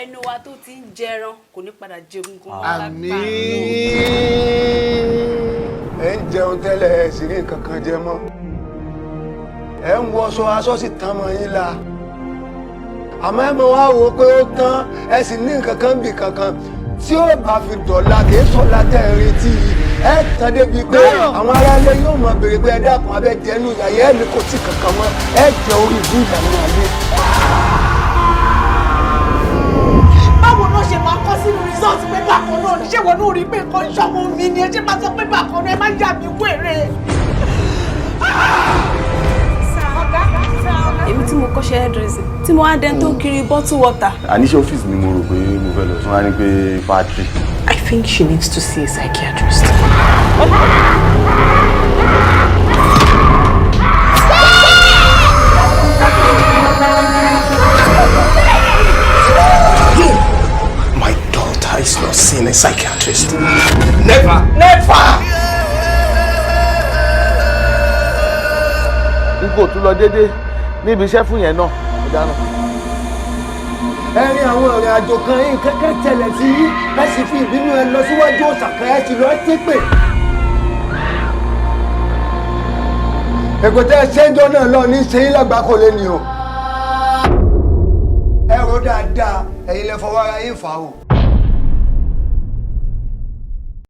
Ẹnu wa tó ti ń jẹran kò ní padà jẹun gan. Àmín. Ẹ ń jẹun tẹ́lẹ̀, ẹ sì rí nǹkan kan jẹ mọ́. Ẹ ń wọṣọ, aṣọ sì tán mọ́ yín la, àmọ́ ẹ mọ̀ wá wò ó pé ó tán. Ẹ sì ní nǹkan kan bì kankan tí ó bá fi dọ̀la, kì í sọ̀la tẹ́ ẹ retí yìí. Ẹ tán débi pé àwọn aráalé yóò mọ̀ béèrè pé, "Ẹ dákun, abẹ́ jẹ́nu ìyá yẹn ní kò sí kankan mọ́." Ẹ jẹ orí ìbú ìdààmú ayé. Báwo ló ṣe máa kọ́ sínú result pé bákan náà ní? Ṣé wọn náà rí pé nǹkan ṣọmọ mi ni? Ẹ ṣe máa sọ pé bákan náà? Ẹ má yà mí wèrè. Ọ̀gá. Èmi tí mo kọ́ṣẹ́ hairdressing, tí mo wá dẹ́n tó ń kiri bottle water. Àníṣe ọ́fíìsì ni mo rò pé mo fẹ́ lọ tún wá ní pé factory. I think she needs to see a psychiatrist. My daughter is not seeing a psychiatrist. Never, never! N kò tún lọ déédéé níbi iṣẹ́ fún yẹn náà, mo dáná. Ẹ rin àwọn ìrìn àjò kan yìí kẹ́kẹ́ tẹ̀lẹ̀ sí yín, ẹ sì fi ìbínú ẹ lọ síwájú òòṣà kan, ẹ sì lọ ṣépè. Èkó tẹ́ ẹ ṣẹ́ńjọ́ náà lọ ní ṣe yín lágbàkó lé ní o. Ẹ rò dáadáa, ẹ̀yin lẹ fọwọ́ ara yín fà o.